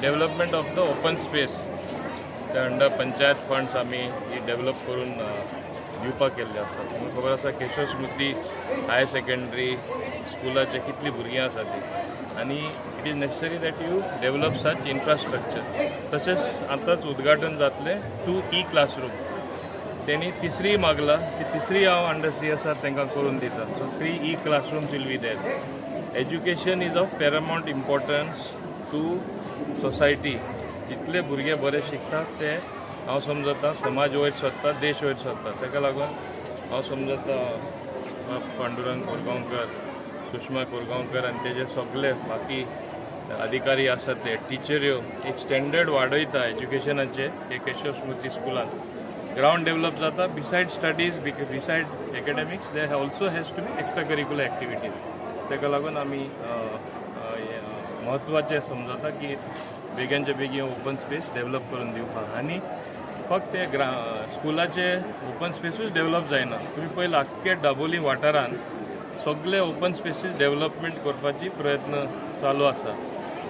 Development of the open space ते under panchayat funds आमी ही develop करून दिवपाक केल्ले आसा. तुमकां खबर आसा, केशव स्मृती हायर सेकंडरी स्कुलाचे कितलीं भुरगीं आसा ती आनी it is necessary that you develop such infrastructure. तशेंच आतांच उद्घाटन जातलें टू ई क्लासरूम. तेणी तिसरी मागला, ती तिसरी हांव अंडर सीएसआर तांकां करून दिता. So three e classrooms will be there. Education is of paramount importance to society. जितले भुरगे बरे शिकतात ते हांव समजता समाज वयर सरता, देश वयर सरता. ताका लागून हांव समजता बाब पांडुरंग कोरगांवकर, सुषमा कोरगांवकर आनी तेजे सगळे बाकी अधिकारी आसात, ते टिचऱ्यो एक स्टँडर्ड वाडयता एज्युकेशनाचे. हे केशव स्मृती स्कुलान ग्रावंड डेव्हलप जाता. Beside studies, beside academics, there also has to be extra curricular activities. ताका लागून आमी हें, म्हत्वाचें समजता की बेगीनच्या बेगीन ओपन स्पेस डेव्हलप करून दिवपाक. आनी फक्त ते स्कुलाचे ओपन स्पेसूच डेव्हलप जायना. तुमी पयला, आख्खे दाबोली वाठारान सगळे ओपन स्पेसीस डेव्हलपमेंट करपाची प्रयत्न चालू आसा.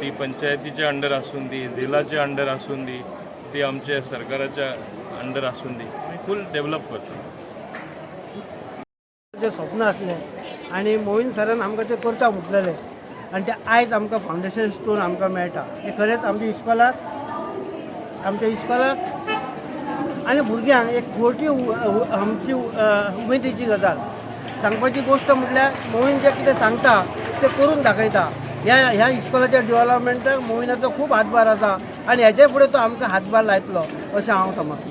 ती पंचायतीच्या अंडर आसून दी, झिलाच्या अंडर आसून दी, ती आमच्या सरकाराच्या अंडर आसून दी, आमी फूल डेव्हलप करता. तें स्वप्न आसलें आनी मोहीन सरान आमकां तें करता म्हटलेलें आनी तें आयज आमकां फावंडेशन स्टोन आमकां मेळटा. हें खरेंच आमच्या इस्कॉलाक, आमच्या इस्कॉलाक आनी भुरग्यांक एक मोठी आमची उमेदीची गजाल. सांगपाची गोश्ट म्हटल्यार मोहीन जें कितें सांगता तें करून दाखयता. ह्या ह्या इस्कॉलाच्या डेव्हलपमेंटाक मोहिनाचो खूब हातभार आसा आनी हेच्या फुडें तो आमकां हातभार लायतलो अशें हांव समजतां.